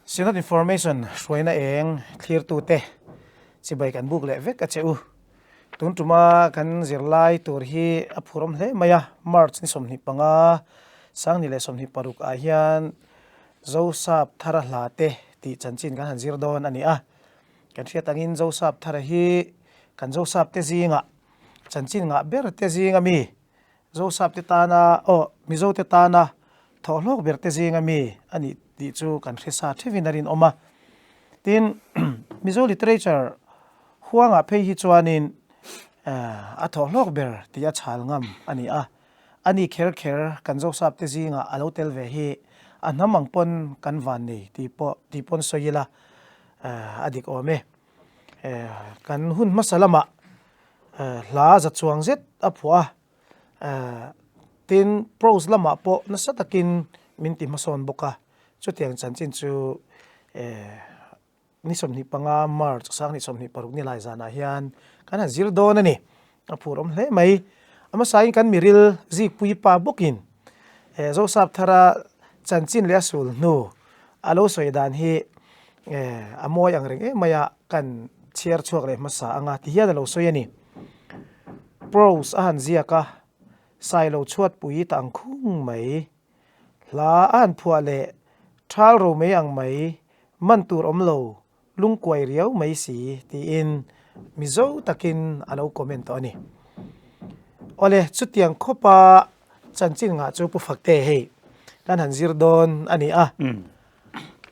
Synod Information hruaina eng thlirtute chibai kan buk leh vek a che u. Tun tuma kan zirlai tur hi a phurawm hle mai a, March ni 25, 2026 ah hian Zosap Thara hla te tih chanchin kan han zir dawn a ni a. Kan hriat angin Zosap Thara hi kan Zosap te zingah chanchin ngah ber te zinga mi Zosap te tana aw Mizo te tana thawhhlawk ber te zinga mi a nih tih chu kan hre sa theuhin a rinawm a. Tin, Mizo literature huangah phei hi chuanin a thawhhlawk ber tih a chhal ngam a ni a. A ni kher kher kan Zosap te zingah a lo tel ve hi a hnam ang pawn kan van nei tih pawh tih pawn sawi ila a dik awm e. Kan hun hmasa lamah hla za chuang zet a phuah a, tin prose lamah pawh nasa takin min ti hmasawn bawk a, chutiang chanchin chu ni 25 March 2026 ni lai zanah hian kan han zir dawn a ni. A phur awm hle mai. A hmasain kan miril zikpui pa bawkin Zosap thara chanchin leh a sul hnu a lo sawi dan hi a mawi ang reng em mai a, kan chhiar chhuak leh hmasa anga ti hian a lo sawi a ni. Prose a han ziak a, Sailo chhuatpui ta ang khung mai, hla a han phuah leh thal ro mai ang mai, man tur awm lo, lungkuai riau mai si tiin Mizo takin a lo comment tawh a ni. Awle, chutiang khawpa chanchin ngah chu Pu Fakte hei kan han zir dawn a ni a.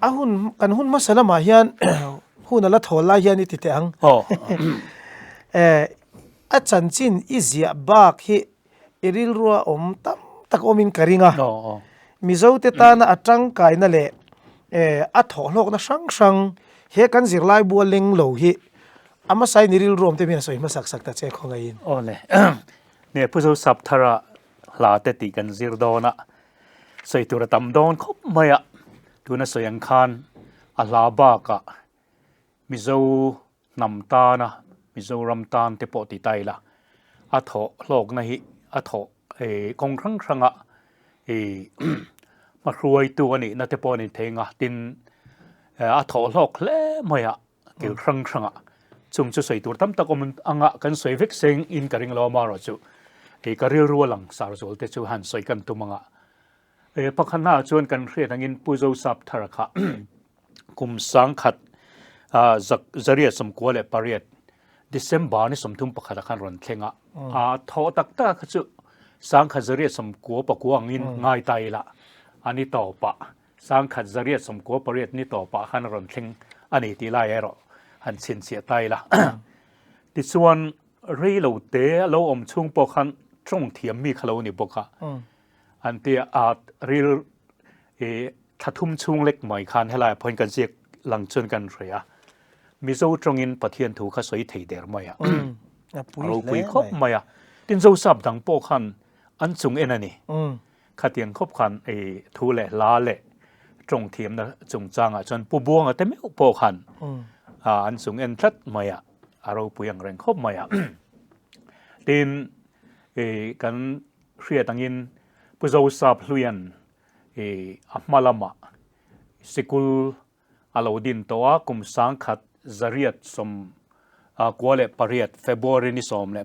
A hun kan hun hmasa lamah hian hun a la thawl lai hian i ti teh ang. A chanchin i ziah bak hi i rilrua awm tam tak awmin ka ring a. Mizote tana a tangkaina leh a thawhhlawkna hrang hrang he kan zirlai bua leng lo hi a hmasain i rilru awm te hian a sawi hmasak sak ta che khawngaihin. Awle, nge Pu Zosap Thara hla te tih kan zir dawn a, sawi tur a tam dawn khawp mai a, tuna sawi ang khan a hla bakah Mizo hnam tana Mizoram tan te pawh ti ta ila, a thawh hlawkna hi a thawh kawng hrang hranga hmahruaitu a nihna te pawh a ni thei ang a, tin a thawh hlawk hle mai a kil hrang hranga chung chu sawi tur tam tak awm anga kan sawi vek seng in ka ring lo amaherawhchu ka rilru a lang sar zual te chu han sawi kan tum anga Pakhatnaah chuan kan hriat angin Pu Zosap Thara kha kum 1000 1998 December ni 31 ah khan rawn thleng a. A thawh tak tak kha chu 1999 angin ngai ta ila a ni tawpah 1998 ni tawpah khan a rawn thleng a ni tih lai erawh han chhinchhiah ta ila. Tichuan rei lo te a lo awm chhung pawh khan tawng thiam mi kha lo ni bawk a. An ti a, ril i thla thum chhung lek mai khan helaiah pawhin kan ziak lang chuan kan hre a, Mizo tawngin Pathian thu kha sawi thei der mai a, a ropui khawp mai a. Tin Zosap dang pawh khan an chung en a ni. Khatiang khawp khan i thu leh hla leh tawng thiamna chungchangah chuan Pu Buanga te meuh pawh khan an chung en tlat mai a, a ropui ang reng khawp mai a. Tin i kan Hriat angin Pu Zosap Hluian i a hma lamah sikul a lo din tawh a, kum 1998 February ni 15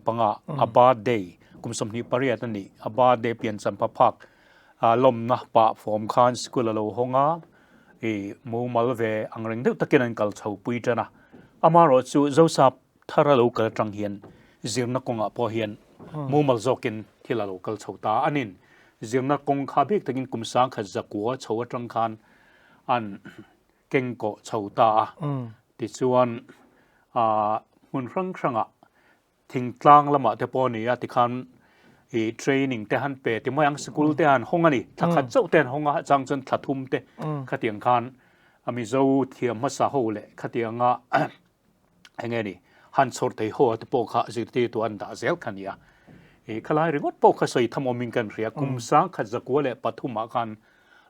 a birthday, kum 28 a nih, a birthday piancham pha phak lawmna pah fawm khan sikul a lo hawng a, i mumal ve angreng deuh takin an kal chho pui tan a. Amaherawhchu Zosap Thar a lo kal atang hian zirna kawngah pawh hian mumal zawkin thil a lo kal chho ta a nin. Zirna kawng kha bik takin kum 1900 chho atang khan an keng kawh chho ta a. Tichuan hmun hrang hrangah thingtlang lamah te pawh a ni a tikhan i training te han pe ti mai ang sikul te han hawng a ni. Thla khat chauh te han hawng a chang chuan thla thum te khatiang khan a Mizo thiam hmasa ho leh khatianga Enge ni, han chhawr thei ho te pawh kha zirtirtu an dah zel kha nia. I khalai ringawt pawh kha sawi tham awmin kan hria, kum 1903 ah khan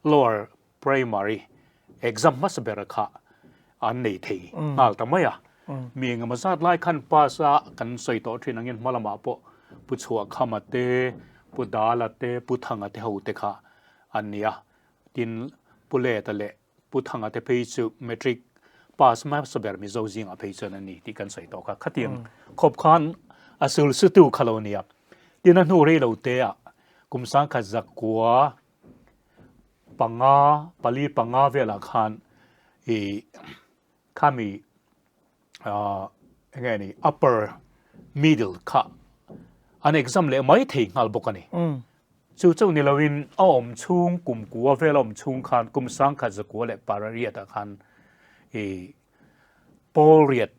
lower primary exam hmasa ber kha an nei thei nghal ta mai a. Mi engemaw zat lai khan pass a kan sawi tawh thin angin hma lamah pawh Pu Chhuahkhama te, Pu Dala te, Pu Thanga te ho te kha an nia. Tin, Pu Leta leh. Pu Thanga te phei chu Matric pass hmasa ber Mizo zingah phei chuan a ni tih kan sawi tawh kha. Khatiang khawp khan a sul sutu kha lo nia. Tin a hnu rei lo te ah kum sangkhat zakua panga pali panga velah khan ih khami ah enge ni upper middle kha an exam leh mai thei nghal bawk a ni. Chu chauh ni loin a awm chhung kum kua vel a awm chhung khan kum sangkhat zakua leh parariat ah khan ih pawl riat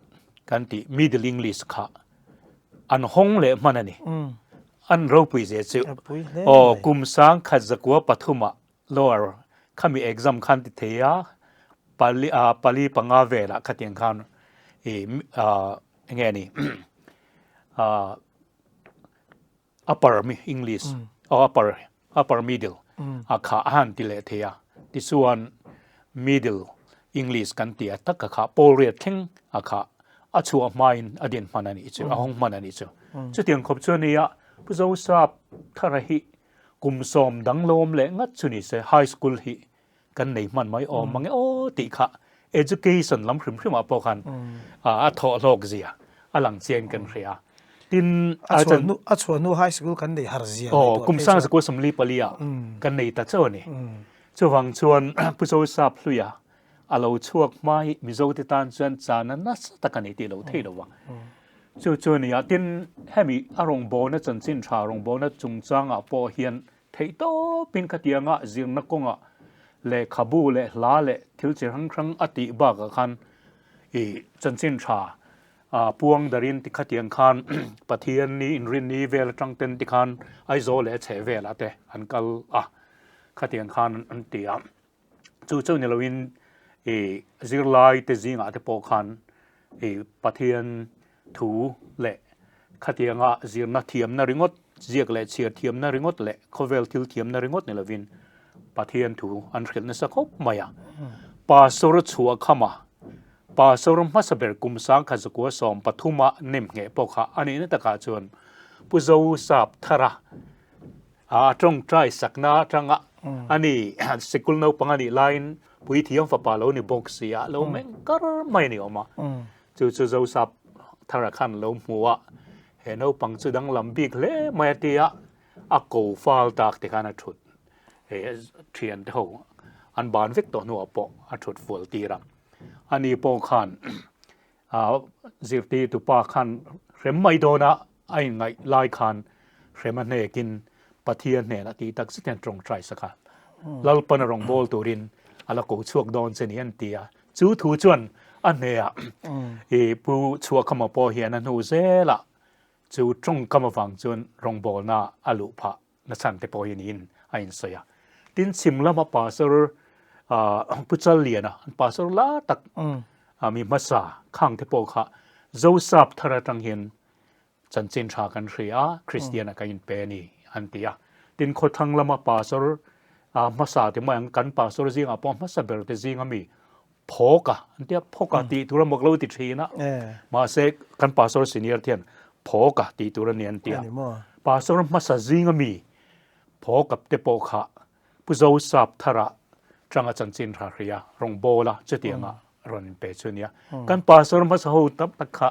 kan tih middle English kha an hawng leh hman a ni. An ropui zia chu aw kum sangkhat zakua pathumah lower khami exam khan ti thei a pali ah pali panga velah khatiang khan ih ah enge ni ah upper mi English aw upper upper middle a kha a han ti leh thei a tichuan middle English kan ti a tak a kha pawl riat thleng a kha a chhuah hmain a din hman a nih chu a hawng hman a nih chu chutiang khawp chu a nia Pu Zosap thara hi Kum sawm danglawm leh ngat chu ni se high school hi kan nei hman mai awm mang e aw tih kha education lam hrim hrim ah pawh khan a thawh hlawk zia a lang chian kan hria. Tin a chhuah hnu a chhuah hnu high school kan nei har zia aw kum sang zakua sawmli pali ah kan nei ta chauh a ni. Chuvang chuan Pu Zosap Hluia a lo chhuak hma hi Mizo te tan chuan chana nasa tak a ni tih lo thei lo a. Chu chu a ni a, tin hemi a rawngbawlna chanchin tha rawngbawlna chungchangah pawh hian theih tawpin khatianga zirna kawngah lehkhabu leh hla leh thil chi hrang hrang a tih bakah khan i chanchin tha puang darin ti khatiang khan Pathian ni inrinni vel atang ten tikhan Aizawl leh a chheh velah te an kal a, khatiang khan an ti a. Chu chu ni loin i zirlai te zingah te pawh khan i Pathian thu leh khatianga zirna thiamna ringawt, ziak leh chhiar thiamna ringawt leh khawvel thil thiamna ringawt ni lovin Pathian thu an hrilh nasa khawp mai a. Pastor chhuah khama Pastor hmasa ber kum sangkhat zakua 13 a nemngheh pawh kha a nihna takah chuan Pu Zosap Thara A tawngtai sakna atanga a ni sikul naupang a nih laiin puithiam fapa lo ni bawk si a, lo meng kar mai a ni awm a. Chu chu Zosap Thara khan lo hmu a, he naupang chu danglam bik hle mai a ti a, a ko fal tak ti khan a thut he thian te ho an ban vek tawh hnuah pawh a thut fual tir a. Ani pawh khan A zirtirtu pa khan hrem mai dawn a, a inngaih lai khan hrem a hnekin Pathian hnenah tih tak zet hian tawngtai sak a. Lalpan a rawn bawl turin a la ko chhuak dawn che ni an ti a. Chu thu chuan a hnehah i Pu Chhuahkhama pawh hian a hnu zelah chu tawngkam avang chuan rawngbawlna a luh phah nachhan te pawh hi niin a insawi a. Tin, chhim lama Pastor Pu Challiana, an Pastor la tak mi hmasa khang te pawh kha Zosap thar atang hian chanchin tha kan hria a, Kristian ah kan inpe a ni an ti a. Tin, khawthlang lama Pastor hmasa te mai ang, kan Pastor zingah pawh hmasa ber te zinga mi Phawka an tia, Phawka tih tur a mawk lo ti thin a, mahse kan Pastor senior te hian Phawka tih tur a ni an tia. Pastor hmasa zinga mi Phawka te pawh kha Pu Zosap Thara tanga chanchin tha hria rawngbawla chutianga rawn inpe chu a nia. Kan Pastor hmasa ho tam tak kha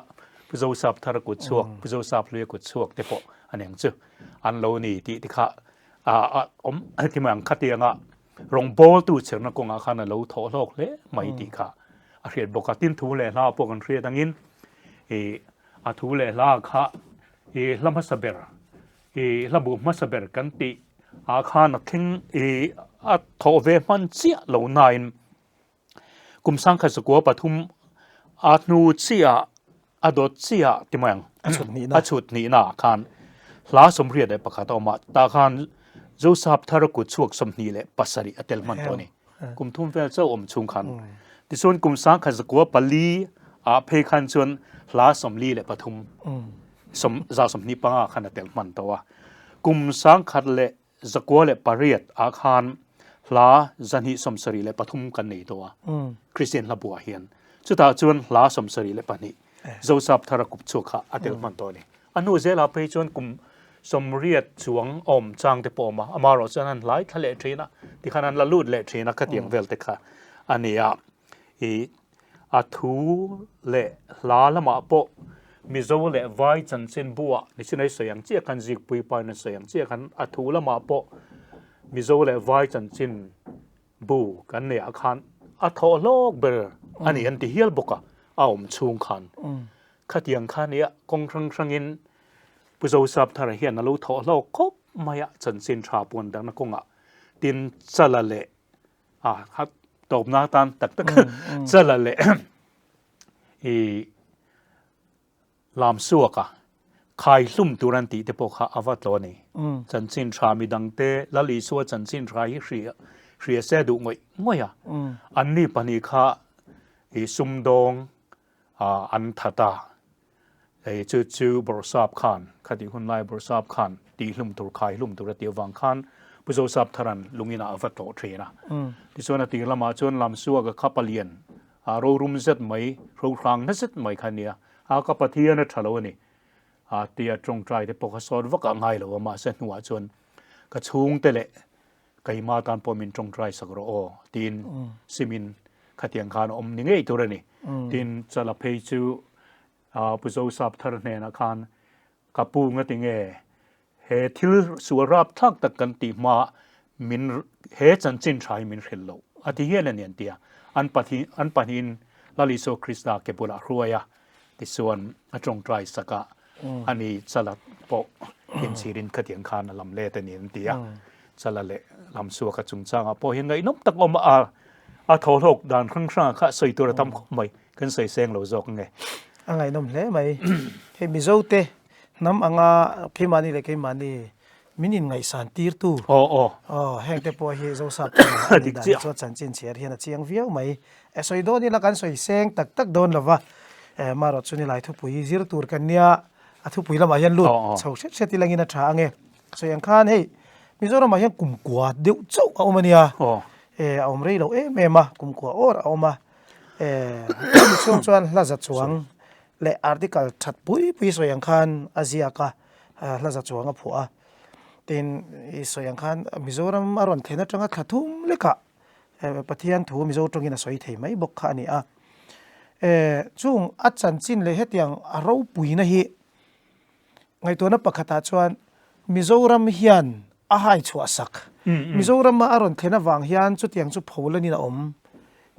Pu Zosap Thara kut chhuak, Pu Zosap Hluia kut chhuak te pawh a ni ang chu. An lo ni tih te kha a awm heti mai ang khatianga Rawngbawltu chherna kawngah khan a lo thawh hlawk hle mai tih kha a hriat bawk a. Tin, thu leh hla pawh kan hriat angin ih a thu leh hla kha ih hla hmasa ber ih hla bu hmasa ber kan tih ah khan a thleng ih a thawh ve hman chiah lo nain Kum sangkhat zakua pathum a hnu chiah a dawt chiah ti mai ang. A chhut hnihna. A chhut hnihna ah khan hla 81 a awm a, tah khan Zosap thar kut chhuak 27 a tel hman tawh a ni. Kum thum vel chauh awm chhung khan. Tichuan kum 1014 ah phei khan chuan hla 43 125 khan a tel hman tawh a. Kum sangkhat leh 108 ah khan hla 273 kan nei tawh a, Kristian hla buah hian. Chutah chuan hla 72 Zosap thara kup chhuak kha a tel hman tawh a ni. A hnu zelah phei chuan kum 80 chuang awm chang te pawh a awm a, amaherawh chuan an hlai thla leh thin a, tikhan an la lut leh thin a, khatiang vel te kha a ni a. Ih a thu leh hla lamah pawh Mizo leh Vai chanchin buah nichin a sawi ang chiah khan Zikpui pa in a sawi ang chiah khan a thu lamah pawh Mizo leh Vai chanchin bu kan neih ah khan a thawh hlawk ber a ni an ti hial bawk a, a awm chhung khan. Khatiang kha nia kawng hrang hrangin Pu Zosapthara hian a lo thawh hlawk khawp mai a, chanchin tha puan dangna kawngah tin Chala leh a tawpna atan tak tak Chala leh i Lamsuaka khai hlum tur an tih te pawh kha a va tlo a ni. Chanchin tha midangte Lal Isua chanchin tha hi hria hria se duh ngawih ngawih a. Anni pahnih kha i sumdawng an that a. Hei chu chu Bawrhsap khan khatih hun lai Bawrhsap khan tih hlum tur khai hlum tur a tih avang khan Pu Zosap Tharan lungin ah a va tlawh thin a. Tichuan a tir lamah chuan Lamsuaka kha palian A rorum zet mai, rohrang na zet mai kha a nia. A ka Pathian a tha lo a ni. A tia tawngtai te pawh kha sawt vak a ngai lo a, mahse hnuah chuan ka chhungte leh keima tan pawh min tawngtai sak rawh aw tiin simin khatiang khan a awm ni ngei tur a ni. Tin, Chala phei chu Pu Zosap thar hnenah khan ka pu nga tinge He thil sual rapthlak tak kan tih hma min he chanchin tha hi min hrilh loh a ti hian a ni an ti a. An pahnih an pahnihin Lal Isua Krista ke bulah hruai a, tichuan a tawngtai sak a, ani chala pawh inchhirin khatiang khan a lam let a ni an ti a. Chala leh Lamsuaka chungchangah pawh hian ngaihnawm tak awm a, a thawhlawk dan hrang hrangah kha sawi tur a tam khawp mai, kan sawi seng lo zawk nge. A ngaihnawm hle mai. Hei Mizote Hnam anga keimahni leh keimahni min inngaihsan tirtu aw heng te pawh hi Zosap chuan a nih dan hi chuan chanchin chhiar hian a chiang viau mai. E sawi dawn ila kan sawi seng tak tak dawn lova e marawh chu nilai thupui zir tur kan nia a thupui lamah hian lut chho hret hret ilangin a tha ange. Sawi ang khan hei Mizoramah hian kumkua deuh chauh a awm a nia e a awm rei lo em em a kumkua awr a awm a e chumi chhung chuan hla za chuang leh article that pui pui sawi ang khan a ziak a, hla za chuang a phuah a. Tin, i sawi ang khan Mizoram a rawn thlen atanga thla thum lekah Pathian thu Mizo tawngin a sawi thei mai bawk kha a ni a. Chung a chanchin leh hetiang a ropuina hi Ngaihtuahna pakhatah chuan Mizoram hian a hai chhuah sak. Mizorama a rawn thlen avang hian chutiang chu pholanin a awm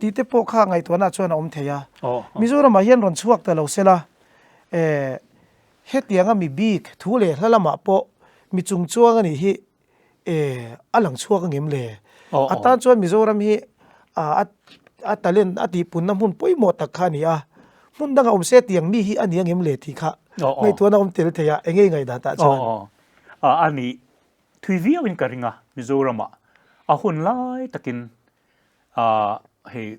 tih te pawh kha ngaihtuahna chuan a awm thei a. Mizoramah hian rawn chhuak ta lo sela, hetianga mi bik thu leh hla lamah pawh mi chungchuang a nih hi E, a lang chhuak angem le? A tan chuan Mizoram hi a a talent a tihpunna hmun pawimawh tak kha a ni a. Hmun dangah awm se tiang mi hi a ni angem le tih kha ngaihtuahna awm tel thei a, enge i ngaihdan tah chuan? A ni thui viauin ka ring a, Mizoramah a hun lai takin hei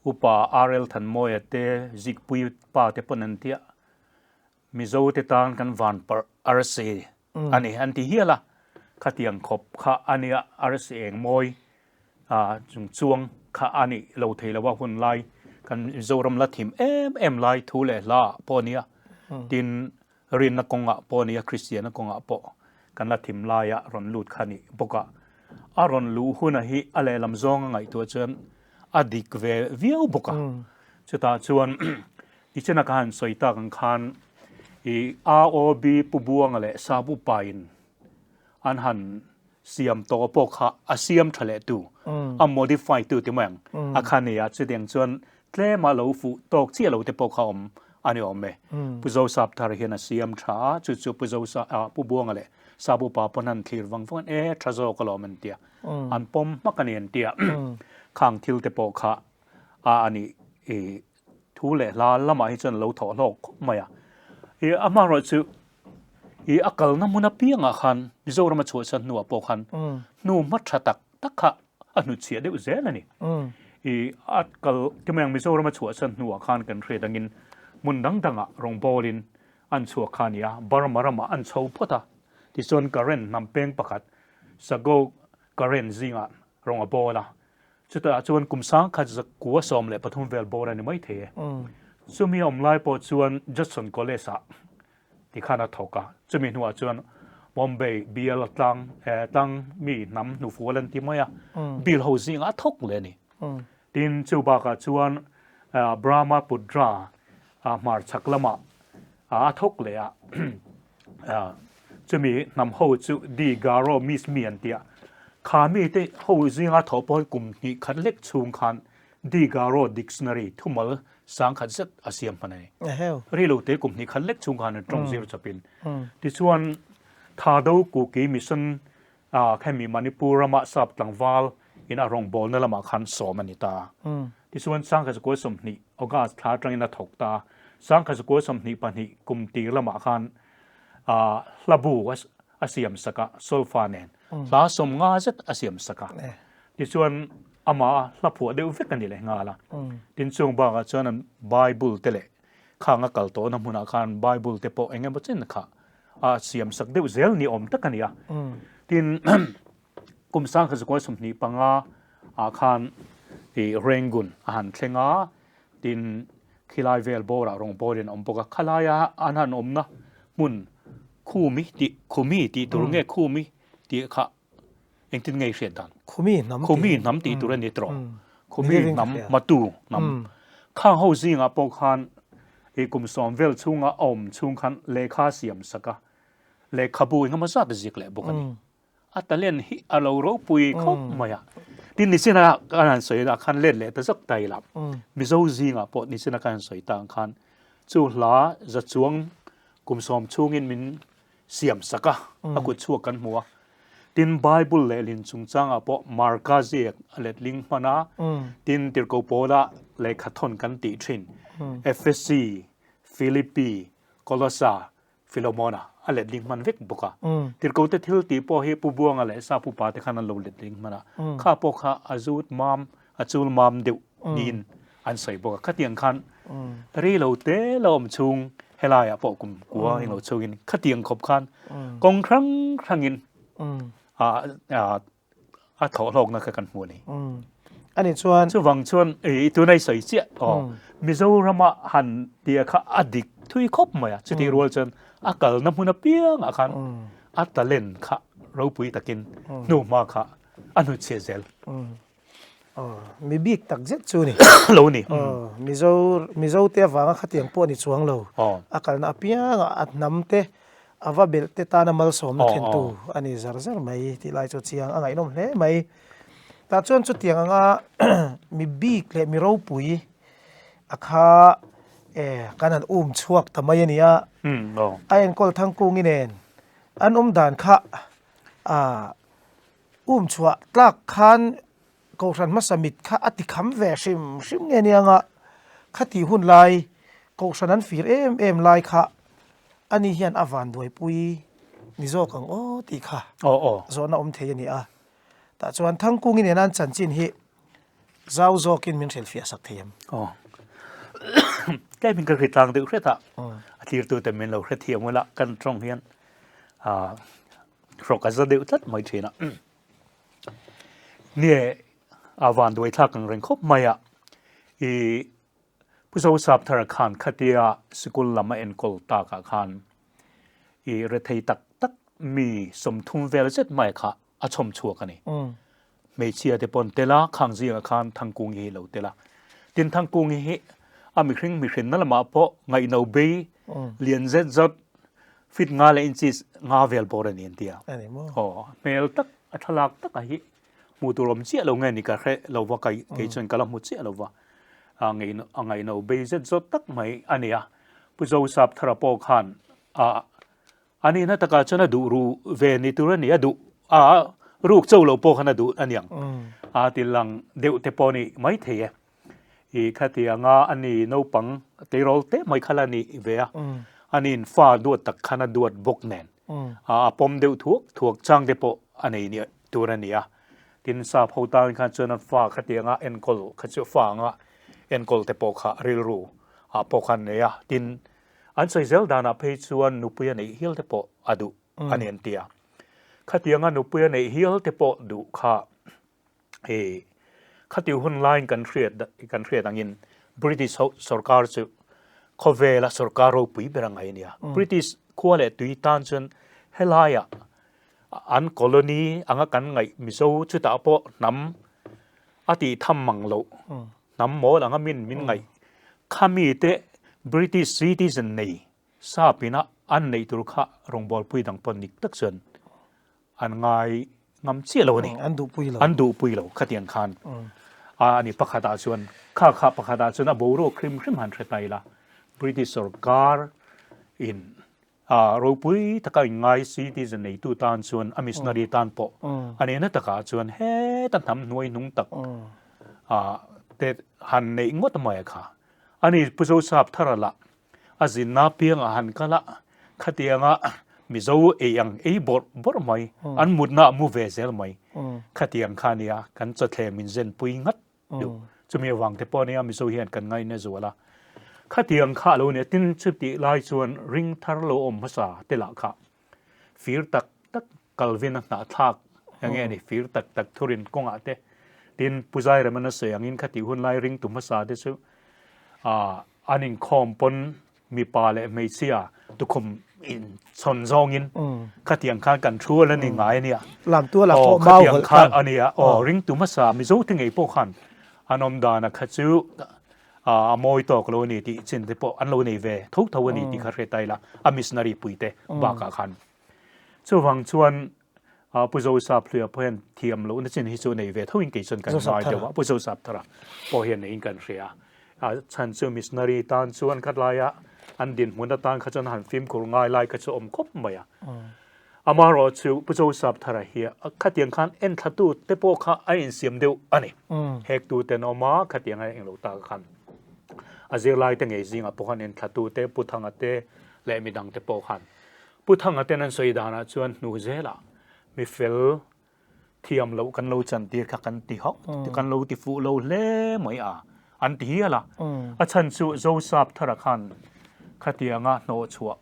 Upa RL Thanmawia te, Zikpui pa te pawn an tia, Mizo te tan kan van parh arsi a ni an ti hial a, khatiang khawp kha a nia arsi eng mawi chung chuang kha a nih lo thei lo a hun lai kan Mizoram la thim em em lai thu leh hla ah pawh a nia, tin rinna kawngah pawh a nia Kristianna kawngah pawh kan la thim laia rawn lut kha a nih bawk a, a rawn luh huna hi a lehlam zawnga ngaihtuah chuan a dik ve viau bawk a, chutah chuan Tichena ka han sawi tak ang khan i AOB Pu Buanga leh Sabu pain an han siam tawh pawh kha a siam tha leh tu, a modify tu ti mai ang a kha nia. Chutiang chuan tlema lo fuh tawk chiah lo te pawh kha awm a ni awm e. Pu Zosap thar hian a siam tha a, chu chu Pu Zosa Pu Buanga leh Sabu pa pawn han thlir vang vang e tha zawk alawm an tia. An pawm hmak a ni an tia. Khang thil te pawh kha a a nih i Thu leh hla lamah hi chuan a lo thawh hlawk khawp mai a. I amaherawhchu i a kalna hmun apiangah khan Mizoram a chhuahsan hnuah pawh khan hnu hma tha tak tak kha a hnutchhiah deuh zel a ni. I a kal ti mai ang Mizoram a chhuahsan hnuah khan kan hriat angin hmun dang dangah rawngbawlin an chhuak kha a ni a, Burma ramah an chho phawt a. Tichuan Karen hnam peng pakhat Sago Karen zingah rawng a bawl a. Chutah chuan kum sangkhat zakua 13 vel bawr a ni mai thei e. Chumi a awm lai pawh chuan Judson College ah tikhan a thawk a, chumi hnuah chuan Bombay bial tlang tlang mi hnam hnufual an ti mai a, bill ho zingah a thawk leh a ni. Tin, chu bakah chuan Brahmaputra hmarchhak lamah a thawk leh a, chumi hnam ho chu Di Garo Mismi an ti a. Kha mite ho zinga thawh pawh hi kum hnih khat lek chhung khan Di Garo Dictionary thumal sangkhat zet a siam hman a ni. Ri lo te kum hnih khat lek chhung khan an tawng zir chawpin. Tichuan, Thado Kuki Mission A khemi Manipur rama sap tlangval in a rawngbawlna lamah khan sawm a ni ta. Tichuan Sangkhazakuai 20 August thla atangin a thawk ta. Sangkhazakuai 22 kum tir lamah khan hlabu a siam sak a, solfa nen hla 50 zet a siam sak a. Tichuan amah hla phuah deuh vek a ni leh nghal a. Tin chung bakah chuan an Bible te leh khang a kal tawhna hmunah khan Bible te pawh eng emaw chen kha a siam sak deuh zel ni awm tak a ni a. Tin, kum 1925 ah khan i Rangoon a han thleng a, tin khilai vel bawrah rawng bawlin a awm bawk a. Khalaia an han awmna hmun Khumi tih, Khumi tih tur nge Khumi tih kha engtin nge i hriat dan? Khumi hnam tih. Khumi hnam tih tur a ni tawh. Khumi hnam, Matu hnam. Khang ho zingah pawh khan i kum 10 vel chhunga a awm chhung khan lehkha siam sak a, lehkhabu engemaw zat a zik leh bawk a ni. A talent hi a lo ropui khawp mai a. Tin nichina kan han sawi ah khan let leh ta zawk ta ila, Mizo zingah pawh nichina kan han sawi ta ang khan chu hla za chuang kum 10 chhungin min siam sak a, a kut chhuak kan hmu a. Tin, Bible lehlin chungchangah pawh Marka ziak a letling hman a, tin Tirhkoh Paula lehkha thawn kan tih thin, Efesi, Philippi, Kolosa, Filomona a letling hman vek bawk a. Tirhkoh te thil tih pawh hi Pu Buanga leh Sa Pu Pa te khan an lo letling hman a, kha pawh kha a zut mam, a chul mam deuh niin an sawi bawk a. Khatiang khan rei lo te la awm chhung helaiah pawh kum kua englo chhungin khatiang khawp khan kawng hrang hrangin a thawh hlawkna kha kan hmu a ni. Ani chuan chuvang chuan i tuna i sawi chiah aw Mizorama han tia kha a dik thui khawp mai a chutih rual chuan a kalna hmun apiangah khan a talent kha ropui takin hnuhma kha a hnutchhiah zel. Mi bik tak zet chu ni. Lo ni. Mizo Mizo te avanga khatiang pawh a ni chuang lo. A kalna apianga a hnam te a va belh te tana malsawmna thlentu a ni zar zar mai tih lai chu chiang a ngaihnawm hle mai. Tah chuan chutiang anga mi bik leh mi ropui a kha kan han um chhuak ta mai a ni a. A enkawl Thangkungi nen an awm dan kha Um chhuah tlak khan Kohhran hmasa mit kha a ti kham ve hrim hrim nge nia nga, khati hun lai Kohhran an fir em em lai kha ani hian a van duaipui ni zawk ang aw tih kha zawhna awm thei a ni a. Tah chuan Thangkungi nena an chanchin hi zau zawkin min hrilhfiah sak thei em? Aw. Tlem in ka hritlang deuh hret a, a tlirtute min lo hrethiam ula kan tawng hian Hrawk a za deuh tlat mai thin a. Nge a van duai thlak ang reng khawp mai a. I Pu Zosapthara khan khatia sikul lam a enkawl takah khan i rethei tak tak mi 30 vel zet mai kha a chhawm chhuak a ni. Hmeichhia te pawn tel a, khang zingah khan Thangkungi hi lo tel a. Tin Thangkungi hi a mihring mihrinna lamah pawh ngaihno bei lian zet zawt fit nga leh inches nga vel bawr a ni an ti a. Aw, hmel tak a thlalak taka hi hmuh tur awm chiah lo nge ni ka hre lo va, kei chuan ka la hmu chiah lo va. A ngaihno bei zet zawt tak mai a ni a. Pu Zosapthara pawh khan a A nihna takah chuan a duh ru ve ni tur a ni, a duh a ruk cho lo pawh khan a duh a niang. A ti lang deuh te pawh ni mai thei e. I khatianga a ni naupang tleirawl te mai kha la ni ve a, a niin fa duat tak khan a duat bawk nen a pawm deuh thuak thuak chang te pawh a nei ni tur a ni a. Tin sap ho tan khan chuan an fa khatianga enkawl kha chu fa anga enkawl te pawh kha rilru ah pawh khan nei a. Tin An sawi zel danah phei chuan nupui a neih hial te pawh a duh a ni an ti a. Khatianga nupui a neih hial te pawh duh kha i khati hun laiin kan hriat kan hriat angin British ho sorkar chu khawvela sorkar ropui ber a ngai a nia. British khua leh tui tan chuan helaiah an colony anga kan ngaih Mizo chutah pawh hnam. A tih tham mang loh hnam mawl anga min min ngaih khami te British citizen nei sap ina an neih tur kha rawngbawlpui dang pawh nik tak chuan an ngai ngam chiah lo a ni. An duhpui lo. An duhpui lo khatiang khan a ani pakhatah chuan kha kha pakhatah chuan a boruak hrim hrim han hre ta ila British sorkar in A ropui taka inngai citizen neitu tan chuan a missionary tan pawh a nehna takah chuan heta hnam hnuai hnung tak te han neih ngawt mai a kha. Ani Pu Zosap thar a lah a zinna piangah han kal a, khatianga Mizo ei ang ei bawrh bawrh mai, an mutna a mu ve zel mai. Khatiang kha nia kan chawthleng min zenpui ngat deuh. Chumi avang te pawh ania Mizo hian kan ngaina zual a. Khatiang kha a lo nia tin chutih lai chuan ring thar lo awm hmasa te lah kha fir tak tak Calvin a hnahthlak eng nge ni fir tak tak thurin kawngah te tin Pu Zairemana sawi angin khatih hun lai ringtu hmasa te chu an inkhawm pawn Mipa leh hmeichhia tukhum in chhawn zawngin khatiang khan kan thu ala ni ngai ania. Lamtu ala pawh mau hawlh khan ania. Aw ringtu hmasa Mizo te ngei pawh khan an awm dan a kha chu a mawi tawk lo ani tih chin te pawh an lo nei ve tho tho ani tih kha hre ta ila a missionary pui te bakah khan. Chuvang chuan Pu Zosap Hluia pawh hian thiam lohna chin hi chu nei ve tho in kei chuan kan ngai deuh a, Pu Zosap Thara pawh hian neiin kan hria a, chhan chu missionary tan chuan khat laia an dinhmun atan kha chuan han fimkhur ngai lai kha chu awm khawp mai a. Amaherawh chu Pu Zosap Thara hi khatiang khan enthlatu te pawh kha a insiam deuh a ni. Hektu ten awm a, khatiang a englo tak khan a zirlai te ngei zingah pawh khan enthlatu te Pu Thanga te leh midang te pawh khan Pu Thanga ten an sawi danah chuan hnu zelah mi fel thiam loh kan lo chantir kha kan ti hauh kan lo ti fuh lo hle mai a an ti hial a. A chhan chu Zosap thara khan khatianga hnawh chhuah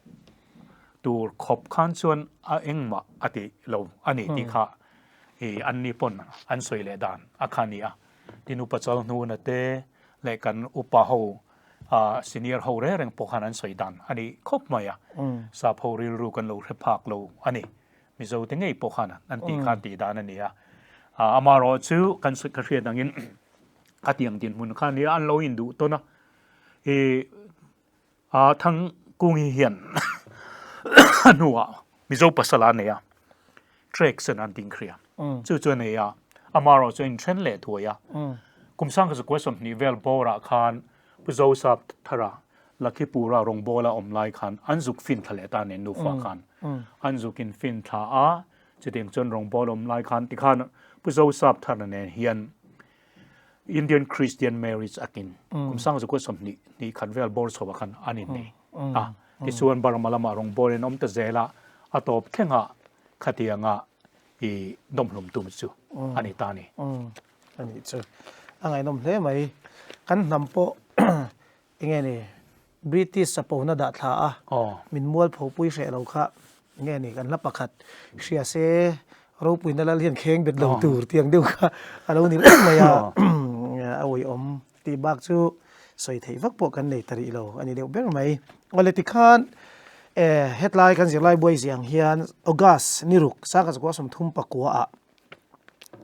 tur khawp khan chuan a engmah a ti lo a ni tih kha i an ni pawn an sawi leh dan a kha a ni a. Tin upa Chalhnuna te leh kan upa ho A senior ho reng reng pawh khan an sawi dan a ni khawp mai a, sap ho rilru kan lo hre phak lo a ni. Mizo te ngei pawh khan an tih khan tih dan a ni a. Amaherawh chu kan ka hriat angin a tiang dinhmun kha nia an lo induh tawn a. I a Thangkungi hian a hnuah Mizo pasal a nei a, trek sen an ding hria. Chu chu a nei a, amaherawh chu a inthen leh thuai a. Kum sangkhat zakua 20 vel bawrah khan Pu Zosap Thara Lakhipura rawngbawla awm lai khan an zuk fin thla leh ta nen nufa khan an zuk in fin thla a, chutiang chuan rawngbawla awm lai khan tikhan Pu Zosap Thara nen hian Indian Christian marriage akin kum sangkhat zakua 20 hnih khat vel bawr chhoah khan an innei a. Tichuan Burma lamah rawngbawlin an awm ta zel a, a tawp thlengah khatianga i dawmhlum tum chu a ni ta a ni. A nih chu. A ngaihnawm hle mai. Kan hnam pawh enge ni British chapona dah thla a, min mualpho pui hreh lo kha enge ni kan hla pakhat hria se ropuina lal hian kheng bet lo tur tiang deuh kha a lo ni reng mai a, a awihawm tih bak chu sawi theih vak pawh kan nei ta rih lo a ni deuh ber mai. Awle tikhan hetlai kan zirlai buai ziang hian August ni ruk sangkhat zakua 34 ah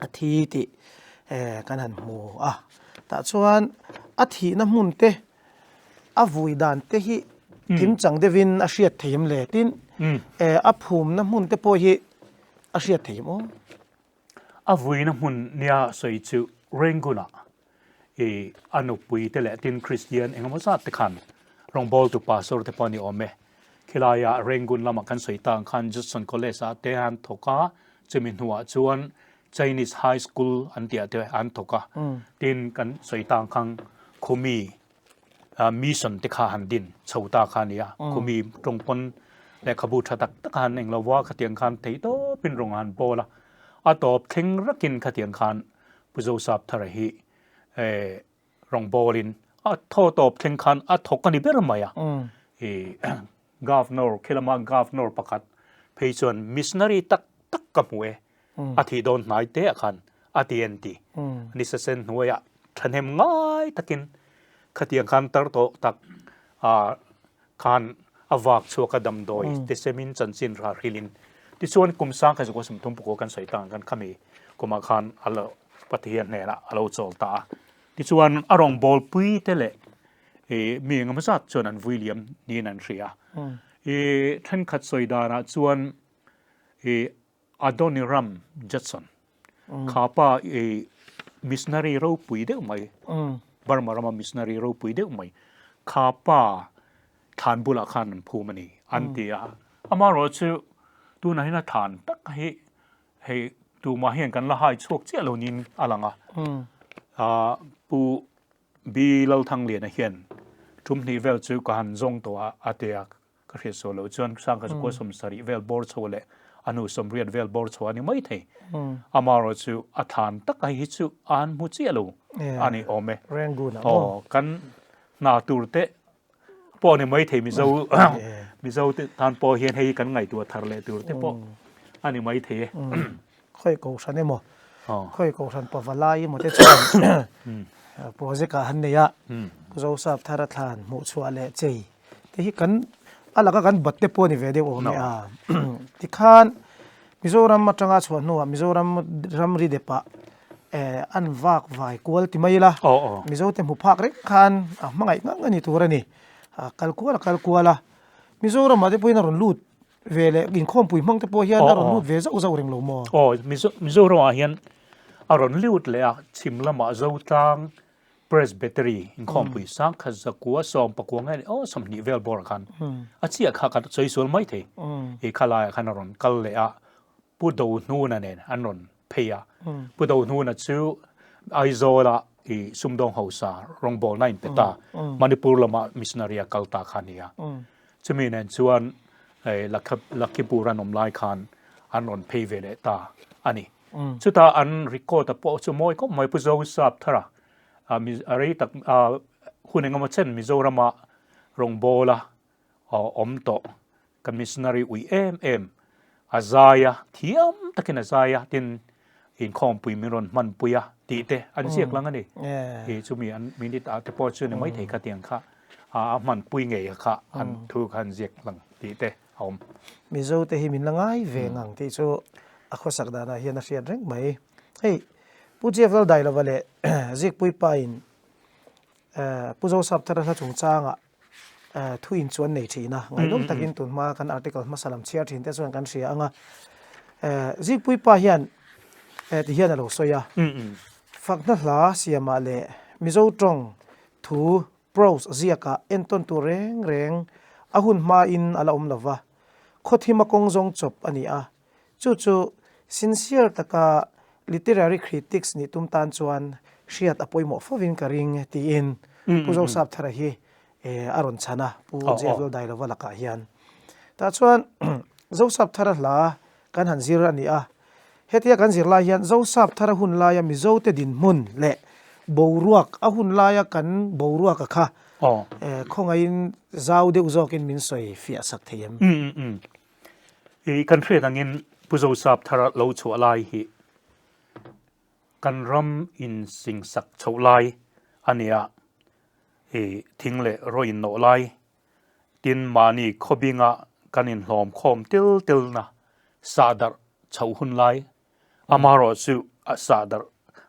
a thi tih kan han hmu a tah chuan a thihna hmun te a vui dan te hi kim chang deuhin a hriat thei em le tin a phumna hmun te pawh hi a hriat thei em aw. A vuina hmun nia sawi chu Rangoon-ah i a nupui te leh tin Kristian engemaw zat te khan rawngbawltu pastor te pawh a ni awm e. Khilaiah Rangoon lamah kan sawi ta ang khan Judson College ah te an thawk a, chumi hnuah chuan Chinese High School an tih ah te an thawk a, tin kan sawi ta ang khan Khumi Mission te kha han din chho ta kha a ni a, Khumi tawng pawn lehkhabu tha tak tak a han eng lo va, khatiang khan theihtawpin rawng a han bawl a, a tawp thleng rakin khatiang khan Pu Zosap Thara hi rawngbawlin a thaw tawp thleng khan a thawk a ni ber mai a. I Governor, khilama Governor pakhat phei chuan missionary tak tak ka hmu e, a thih dawn hnai te ah khan a ti en ti. Nisa sen hnuaiah thahnem ngai takin khatiang khan tar tawh tak khan a vak chhuak a damdawi te semin chanchin rah hrilhin tichuan kum sang kha 30 pukua kan sawi tang khan khami kumah khan a lo. Pathian hnenah a lo chawl ta a. Tichuan a rawngbawlpui te leh ih mi engemaw zat chuan an vui liam niin an hria. Ih thenkhat sawi danah chuan ih Adoniram Judson kha pa ih missionary ropui deuh mai Burma rama missionary ropui deuh mai kha pa thlan bulah khan an phum a ni an ti a. Amaherawhchu tunah hian a thlan tak hi Hei tumah hian kan la hai chhuak chiah lo niin a lang a. Pu B Lalthangliana hian tum hnih vel chu ka han zawng tawh a, a ti a, ka hriat sual loh chuan Sangha chu khua 70 vel bawr chho leh a hnu 80 vel bawr chho a ni mai thei. Amaherawh chu a thlan tak hi chu a han hmu chiah lo a ni awm e. Aw, kan hna tur te pawh ni mai thei Mizo Mizo te tan pawh hian hei kan ngaihtuah thar leh tur te pawh a ni mai thei e. Khawi kohhran emaw khawi kohhran pavalai emaw te chuan project ah han nei a Zosap thar a thlan hmuh chhuah leh chei te hi kan a laka kan bat te pawh a ni ve deuh awm e a tikhan Mizoram atanga chhuah hnuah Mizoram ramri depah an vak vai kual ti mai ila Mizo te hmu phak reng khan a hmangaih ngang a ni tur a ni. A kal kual a kal kual a, Mizoramah te pawhin a rawn lut ve leh inkhawmpui hmang te pawh hian a rawn lut ve zauh zauh reng lo maw? Aw, Mizoramah hian a rawn lut leh a, chhim lamah Zotlang Presbytery inkhawmpui sangkhat zakua 19 nge ni aw 20 vel bawrah khan a chiah kha ka sawi sual mai thei. I khalaiah khan a rawn kal leh a, Pu Dohnuna nen an rawn phei a. Pu Dohnuna chu Aizawla i sumdawng hausa rawngbawlna in pe ta, Manipur lama missionary a kal ta kha a ni a. Chumi nen chuan Lakhipur an awm lai khan an rawn phei ve leh ta a ni. Chutah an record a pawh chu mawi khawp mai Pu Zosap Thara a rei tak hun engemaw chen Mizorama rawngbawla awm tawh Ka missionary ui em em a zai a, thiam takin a zai a, tin inkhawmpui min rawn hmanpui a tih te an ziak lang a ni. I chumi an minute ah te pawh chu ni maithei kha tiang kha a hmanpui ngei kha an thu kha an ziak lang tih te a awm. Mizo te hi min la ngai ve ngang tih chu a khawsak danah hian a hriat reng mai. Hei Pu Jeff Laldailova leh Zikpui pa in Pu Zosap Thara hla chungchangah thu in chuan nei thin a, ngaihnawm takin tun hma kan article hmasa lam chhiar thin te chuan kan hria ang a. Zikpui pa hian ti hian a lo sawi a, Fakna hla siamah leh Mizo tawng thu prose ziakah entawn tur reng reng a hun hmain a la awm lo va, khawthima kawng zawng chawp a ni a, Chu chu sincere taka literary critics nih tum tan chuan hriat a pawimawh fovin ka ring tiin Pu Zosap Thara hi a rawn chhan a, Pu Jevil Dailova lakah hian. Tah chuan Zosap Thara hla kan han zir a ni a, hetia kan zir lai hian Zosap Thara hun laia Mizote dinhmun leh boruak, a hun laia kan boruaka kha khawngaihin zau deuh zawkin min sawi fiah sak thei em? I kan hriat angin Pu Zosap thar lo chhuah lai hi kan ram in singsak chhoh lai a ni a, i thing leh rawh in nawh lai, tin mahni khawbinga kan inhlawm khawm tel telna sahdarh chhoh hun lai Amaherawh chu a sah darh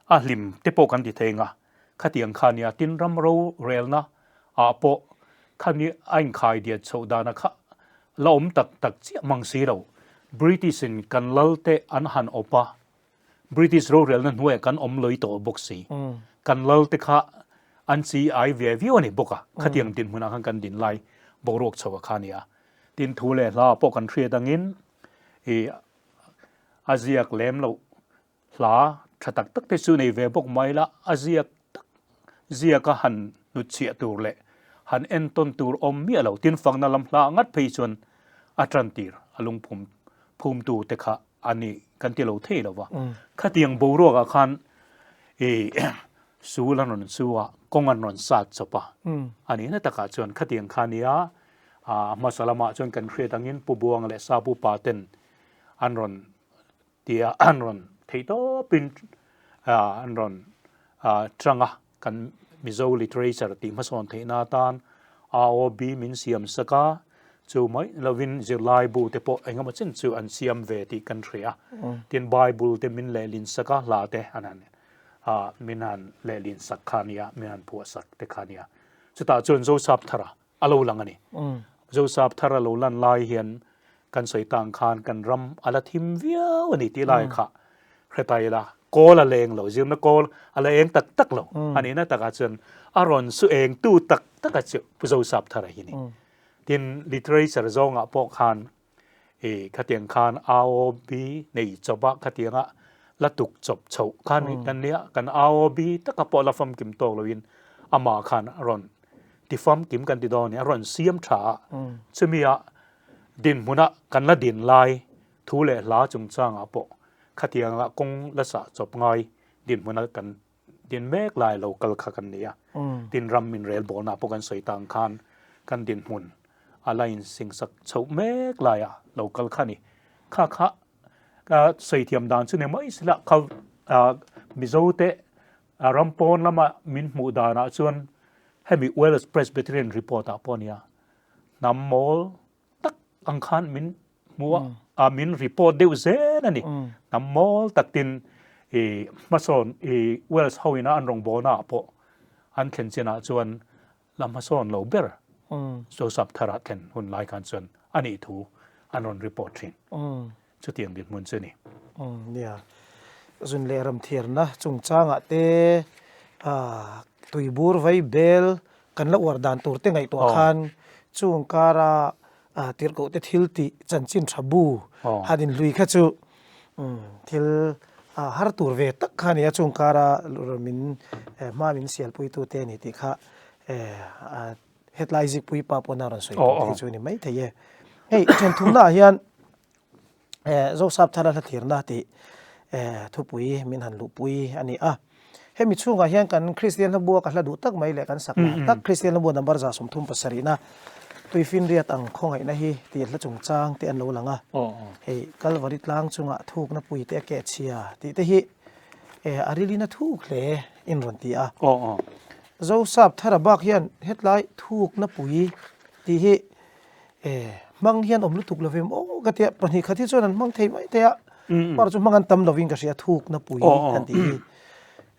a hlim te pawh kan ti thei ang a, khatiang kha nia tin ram rorelna ah pawh khami a inkhai diat chhoh dana kha la awm tak tak chiah mang si lo. British in kan lal te an han awp a, British rorelna hnuaiah kan awm lawih tawh bawk si. Kan lal te kha an chi ai ve viau a ni bawk a, khatiang dinhmunah khan kan din lai boruak chhoh a kha nia. Tin thu leh hla pawh kan hriat angin i A ziak lem loh hla tha tak tak te chu nei ve bawk mai la, a ziak tak ziaka han hnutchhiah tur leh han entawn tur awm miah lo. Tin, fakna lam hla ngat phei chuan a tan tir a lungphum phumtu te kha a ni kan ti lo thei lo va. Khatiang boruakah khan i sul an rawn su a, kawng an rawn sat chawp a, a nihna takah chuan khatiang kha nia A hmasa lamah chuan kan hriat angin Pu Buanga leh Sa Pu Pa ten an rawn ti a, an rawn theih tawpin an rawn tang a, kan Mizo literature tih hmasawn theihna atan AOB min siam sak a, chu mai lovin zirlaibu te pawh engemaw chen chu an siam ve tih kan hria. Tin, Bible te min lehlin sak a, hla te an han. Min han lehlin sak kha nia, min han phuah sak te kha nia. Chutah chuan Zosap Thara a lo lang a ni. Zosap Thara lo lan lai hian kan sawi tang khan kan ram a la thim viau a ni tih lai kha hre ta ila, kawl a leng lo, zirna kawl a la eng tak tak lo a nihna takah chuan a rawn su eng tu tak taka chu Pu Zosap Thara hi ni. Tin, literature zawngah pawh khan I khatiang khan AOB nei chawp a, khatianga la tuk chawp chhoh khan kan nia, kan AOB taka pawh la famkim tawk loin amah khan a rawn ti famkim kan ti dawn a ni, a rawn siam tha a, chumi a dinhmuna kan la din lai thu leh hla chungchangah pawh khatianga kawng la sah chawp ngai dinhmuna kan din mek lai lo kal kha kan ni a, tin ram min rel bawlna pawh kan sawi tang khan kan dinhmun a la insingsak chhoh mek laia lo kal kha ni. Kha kha ka sawi thiam dan chu ni mai sila kha Mizo te ram pawn lama min hmuh danah chuan hemi Wales Presbyterian report ah pawh nia hnam mawl tak ang khan min hmu a, a min report deuh zel a ni. Hnam mawl tak tin i hmasawn i Wales ho ina an rawngbawlna ah pawh an thlen chinah chuan la hmasawn lo ber Joseph Thara thlen hun lai khan chuan a nih thu an rawn report thin. Chutiang dinhmun chu a ni. Nia, zun leh ramthiarna chungchangah te tuibur vai bel kan la uar dan tur te ngaihtuah khan chung kara tirhkoh te thil tih chanchin tha bu han inhlui kha chu thil har tur ve tak kha a ni a, chung kara min hma min sialpuitu te a ni tih kha hetlai zikpui pa pawn a rawn sawi tur te chu a ni maithei e. Hei thenthumna ah hian Zosap thara hla thlirna tih thupui min han luhpui a ni a. Hemi chhungah hian kan Kristian hlabua ka hla duh tak mai leh kan sak lar tak Kristian hlabua number 37 na Tuifinriat ang khawngaihna hi tih hla chungchang te an lo lang a. Hei Kalvari tlang chungah thukna pui te a keh chhia tih te hi a rilin a thuk hle in rawn ti a. Zosap thara bak hian hetlai thukna pui tih hi E, hmang hian awm lutuk lovim aw ka tia pahnih khat hi chuan an hmang thei mai thei a par chu hmang an tam lovin ka hria thukna pui han tih hi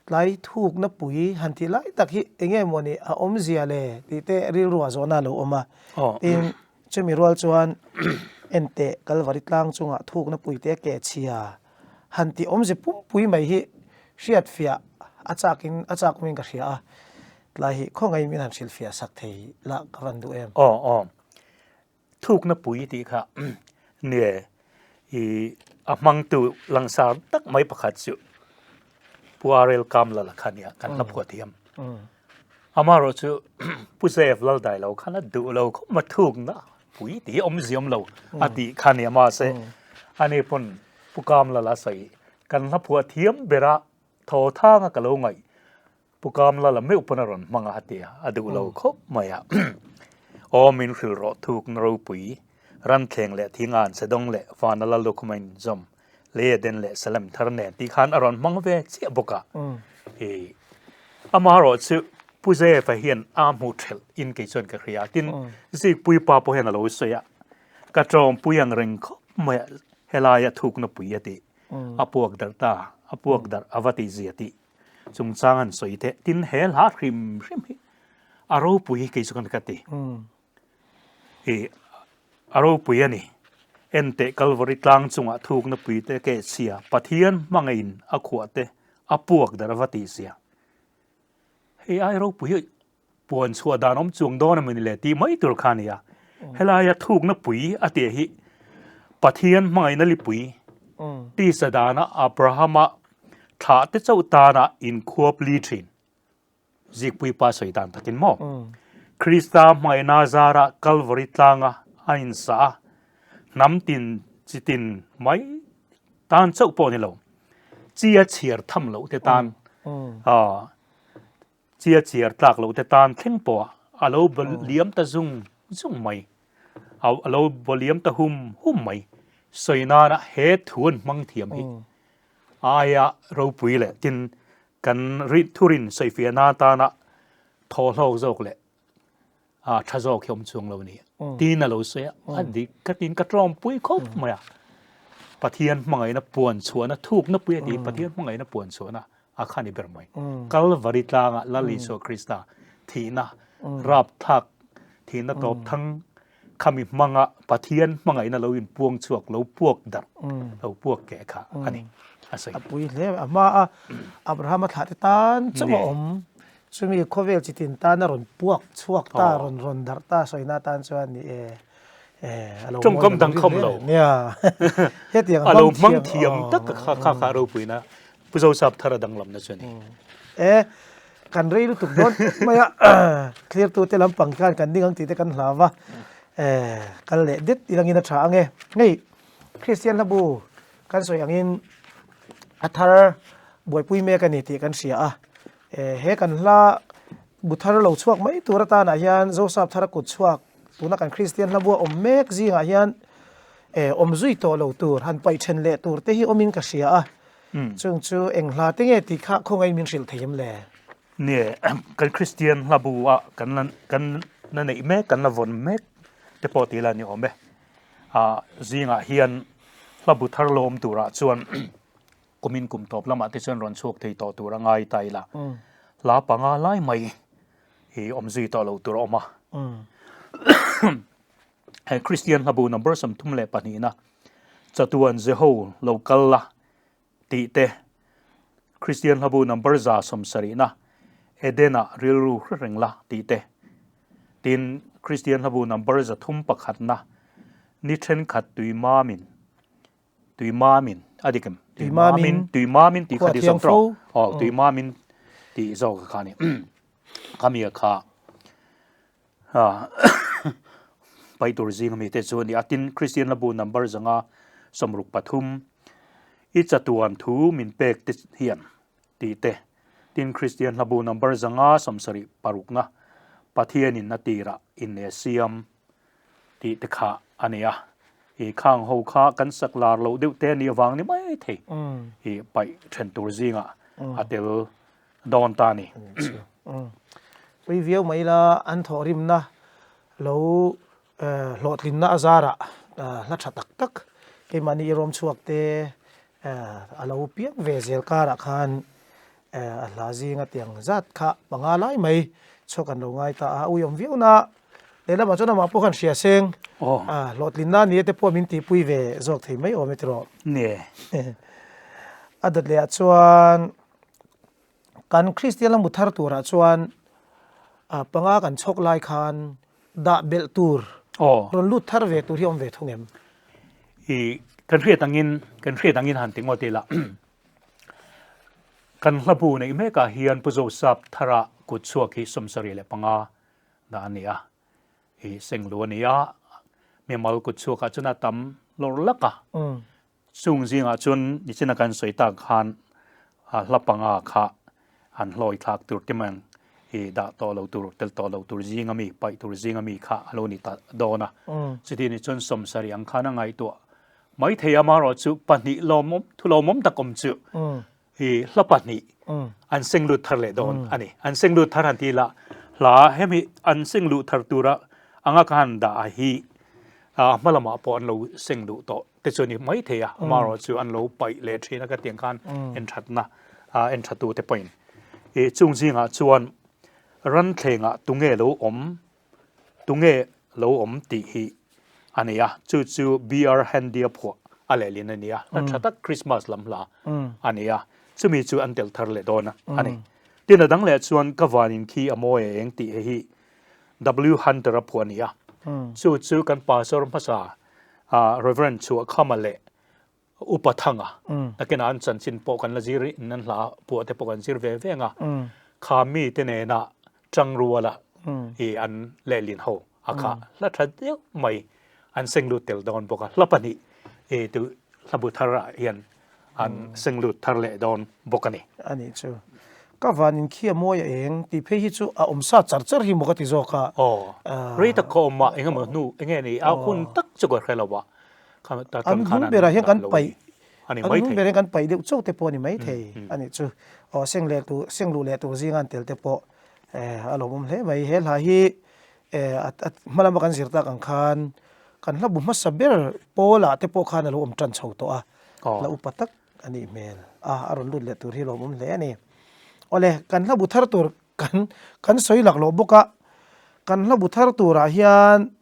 tlai thukna pui han tih lai tak hi enge mawni a awmzia le tih te rilru ah zawhna a lo awm a tin chumi rual chuan enteh Kalvari tlang chungah thukna pui te keh chhia han tih awmze pumpui mai hi hriatfiah a chakin a chak awmin ka hria a Tlai hi khawngaih min han hrilhfiah sak thei lah ka van duh em? Aw aw. Thukna pui tih kha nge i a hmangtu langsar tak mai pakhat chu Pu RL Kamlala kha nia kan hla phuah thiam. Amaherawh chu Pu Zev Laldai lo khan a duh lo khawp mai thukna pui tih hi awmzia awm lo a tih kha nia mahse ani pawn Pu Kamlala sawi kan hla phuah thiam bera thaw thanga ka lo ngaih Pu Kamla la meuh pawn a rawn hmang a a ti a, a duh lo khawp mai a. Aw min hrilh rawh thuk na ropui, Ranthleng leh Thingan, Sedawng leh Vana Lal Lukhum a inzawm, Lei Eden leh Salem thar nen tih khan a rawn hmang ve chiah bawk a. I amaherawh chu Pu Zefa hian a hmuh thelh in kei chuan ka hria a, tin Zikpui pa pawh hian a lo sawi a, ka tawngpui ang reng khawp mai a, helaia thukna pui a tih, a puak darh ta, a puak darh a va tih zia tih. Chungchang an sawi teh tin he hla hrim hrim hi a ropui hi kei chu kan ka ti. I a ropui a ni. Enteh Kalvari tlang chungah thukna pui te keh chhia Pathian hmangaihin a khuah te a puak dar a va tih zia. Hei ai ropui hi Puan chhuah dan awm chuang dawn a mawni le tih mai tur kha a ni a. Helaia thukna pui a tih hi Pathian hmangaihna lipui tisa dana Abrahama thlah te chauh tana inkhuap li thin Zikpui pa sawi dan takin maw? Krista hmangaihna zara Kalvari tlanga a insa a, hnam tin chi tin mai tan chauh pawh ni lo, chi a chhiar tham loh te tan Chia chiar tlak loh te tan thleng pawh a lo liam ta zung zung mai, a lo liam ta hum hum mai. Sawi nana he thu an hmang thiam hi aia ropui leh tin kan thurin sawifiahna atana thaw hlawk zawk leh a tha zawk hi awm chuang lo ni tin a lo sawi a, a dik ka tin ka tawngpui khawp mai a. Pathian hmangaihna puan chhuahna thukna pui a ti, Pathian hmangaihna puan chhuahna. a kha ni ber mai. Kalvari tlanga Lal Isua Krista thihna rapthlak thihna tawp thang khami hmanga Pathian hmangaihna lo inpuang chhuak lo puak darh lo puak keh kha a ni a sawi. A pui hle a hma a Abrahama thlah te tan chauh a awm chumi khawvel chitin tan a rawn puak chhuak ta rawn rawn darh ta sawina tan chuan ni e Tawngkam dang kham lo. A lo hmang thiam tak kha kha kha ropuina Pu Zosap thar a danglamna chu a ni. E, kan rei lutuk dawn mai a, thlirtute lampang khan kan ding ang tih te kan hlau va, e, kal leh det ilangin a tha ang e. Hei, Kristian hlabu kan sawi angin a thar buaipui mek a ni tih kan hria a, e, he kan hla bu thar lo chhuak mai tur atanah hian Zosap thar a kut chhuak tuna kan Kristian hlabua awm mek zingah hian e, awm zui tawh lo tur han paih then leh tur te hi awmin ka hria a. Chung chu eng hla te nge tih kha khawngaih min hrilh thei em le? Nie, kan Kristian hlabu a kan la kan la neih mek, kan la vawn mek te pawh tih la ni awm e. Ah, zingah hian hlabu thar lo awm turah chuan kumin kum tawp lamah te chuan rawn chhuak thei tawh tur a ngai ta ila. Hla panga lai mai hi awm zui tawh lo tur a awm a. He Kristian hlabu number 32 na chatuan Jeho lo kal la tih te, Kristian hlabu number 170 na Edena rilru hre reng la tih te, tin Kristian hlabu number 301 na ni thenkhat tui mamin tui mamin a dik em? Tui mamin tui mamin tih kha ti zawk tawh aw tui mamin tih zawk kha ni khami kha Pai tur zing ami te chu a ni a, tin Kristian Labu number 563 i chatuan thu min pek te hian tih te, tin Kristian Hlabu number 576 na Pathianin a tirah inne siam tih te kha a ni a, i khang ho kha kan sak lar loh deuh te a nih avang ni mai thei i paih then tur zingah a tel dawn ta a ni. Pui viau mai la, an thawhrimna lo hlawhtlinna a zarah hla tha tak tak keimahni i rawm chhuak te a lo piang ve zel karah khan a hla zinga tiang zat kha panga lai mai chhuak an lo ngai ta a, uiawm viau na lehlamah chuan amah pawh khan hria seng hlawhtlinna nia te pawh min tihpui ve zawk thei mai awm e tiraw. A dawt lehah chuan Kan Kristian la mu thar turah chuan panga kan chhawk lai khan dah belh tur rawn lut thar ve tur hi awm ve thung em? I kan hriat angin kan hriat angin han ti ngawt ila kan hlabu neih mekah hian Pu Zosap thara kut chhuak hi 75 dah a ni a, i senglu a ni a, mimal kut chhuakah chuan a tam lawr lak a. Chung zingah chuan nichina kan sawi tak khan hla panga kha an hlawi thlak tur te mang i dah tawh lo tur, tel tawh lo tur zinga mi, paih tur zinga mi kha a lo ni ta dawn a. Chuti ni chuan 70 ang khan a ngaihtuah mai thei a, amaherawhchu pahnih lawmawm, thu lawmawm tak awm chu i hla pahnih an seng lut thar leh dawn a ni. An seng lut thar han ti ila hla hemi an seng luh thar tura anga ka han dah a hi a hma lamah pawh an lo seng luh tawh te chu a ni mai thei a, amaherawh chu an lo paih leh thin a ka tiang khan en thatna en thatu te pawhin i chung zingah chuan ranthlengah tunge lo awm Tunge lo awm tih hi a ni a, chu chu BR Handy-a phuah a lehlin a ni a, hla tha tak Christmas lam hla a ni a, chumi chu an tel thar leh dawn a ni. Tin a dang leh chuan ka vanin khi a mawi a eng tih hei hi W Hunter-a phuah a ni a, chu chu kan pastor hmasa Rev. Chhuahkhama leh Upa Thanga nakinah an chanchin pawh kan la zir in an hla puah te pawh kan zir ve ve ang a, kha mi te nena tangruala i an lehlin ho a kha hla tha deuh mai an seng lut tel dawn bawk a, hla pahnih i tu hlabu thar ah hian an seng lut thar leh dawn bawk a ni. A nih chu. Ka van in khi a mawi a eng tih phei hi chu a awm sa char char hi maw ka ti zawk a. Aw, rei tak ka awm a, engemaw hnu enge ni a hun tak chu ka hre lo a. An hnung berah hian kan paih an hnung berah hian kan paih deuh chauh te pawh a ni maithei a nih chu. Aw seng leh tur seng luh leh tur zinga an tel te pawh a lawmawm hle mai. He hla hi a hma lama kan zir tak ang khan kan hla bu hmasa ber Paula te pawh khan a lo awm tan chho tawh a, hla upa tak a nih hmel a, a rawn lut leh tur hi lawmawm hle a ni. Awle, kan hla bu thar tur kan kan sawi laklawh bawk a, kan hla bu thar turah hian